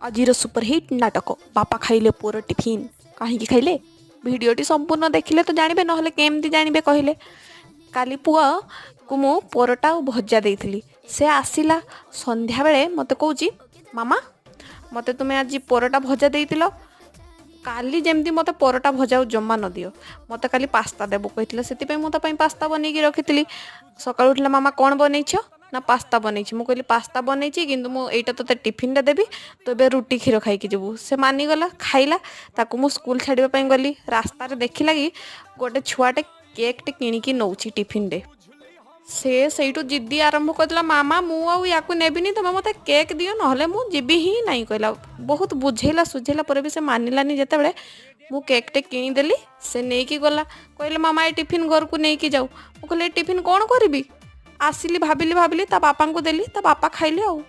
ଆଜିର ସୁପରହିଟ୍ ନାଟକ, ବାପା ଖାଇଲେ ପୁଅର ଟିଫିନ୍। କାହିଁକି ଖାଇଲେ? ଭିଡ଼ିଓଟି ସମ୍ପୂର୍ଣ୍ଣ ଦେଖିଲେ ତ ଜାଣିବେ, ନହେଲେ କେମିତି ଜାଣିବେ କହିଲେ? କାଲି ପୁଅକୁ ମୁଁ ପରଟା ଆଉ ଭଜା ଦେଇଥିଲି। ସେ ଆସିଲା ସନ୍ଧ୍ୟାବେଳେ, ମୋତେ କହୁଛି, "ମାମା, ମୋତେ ତୁମେ ଆଜି ପରଟା ଭଜା ଦେଇଥିଲ, କାଲି ଯେମିତି ମୋତେ ପରଟା ଭଜା ଆଉ ଜମା ନ ଦିଅ, ମୋତେ କାଲି ପାସ୍ତା ଦେବ" କହିଥିଲା। ସେଥିପାଇଁ ମୁଁ ତା ପାଇଁ ପାସ୍ତା ବନେଇକି ରଖିଥିଲି। ସକାଳୁ ଉଠିଲା, "ମାମା, କ'ଣ ବନେଇଛ?" ନା, "ପାସ୍ତା ବନେଇଛି।" ମୁଁ କହିଲି, "ପାସ୍ତା ବନେଇଛି, କିନ୍ତୁ ମୁଁ ଏଇଟା ତୋତେ ଟିଫିନରେ ଦେବି, ତୁ ଏବେ ରୁଟି କ୍ଷୀର ଖାଇକି ଯିବୁ।" ସେ ମାନିଗଲା, ଖାଇଲା। ତାକୁ ମୁଁ ସ୍କୁଲ ଛାଡ଼ିବା ପାଇଁ ଗଲି। ରାସ୍ତାରେ ଦେଖିଲା କି ଗୋଟେ ଛୁଆଟେ କେକ୍ଟେ କିଣିକି ନେଉଛି ଟିଫିନରେ। ସେ ସେଇଠୁ ଜିଦ୍ଦି ଆରମ୍ଭ କରିଦେଲା, "ମାମା, ମୁଁ ଆଉ ୟାକୁ ନେବିନି, ତମେ ମୋତେ କେକ୍ ଦିଅ, ନହେଲେ ମୁଁ ଯିବି ହିଁ ନାହିଁ" କହିଲା। ବହୁତ ବୁଝେଇଲା ସୁଝେଇଲା ପରେ ବି ସେ ମାନିଲାନି। ଯେତେବେଳେ ମୁଁ କେକ୍ଟେ କିଣିଦେଲି, ସେ ନେଇକି ଗଲା। କହିଲେ, "ମାମା, ଏ ଟିଫିନ୍ ଘରକୁ ନେଇକି ଯାଉ।" ମୁଁ କହିଲି, "ଏ ଟିଫିନ୍ କ'ଣ କରିବି?" ଆସିଲି, ଭାବିଲି ଭାବିଲି, ତା ବାପାଙ୍କୁ ଦେଲି, ତା ବାପା ଖାଇଲେ ଆଉ।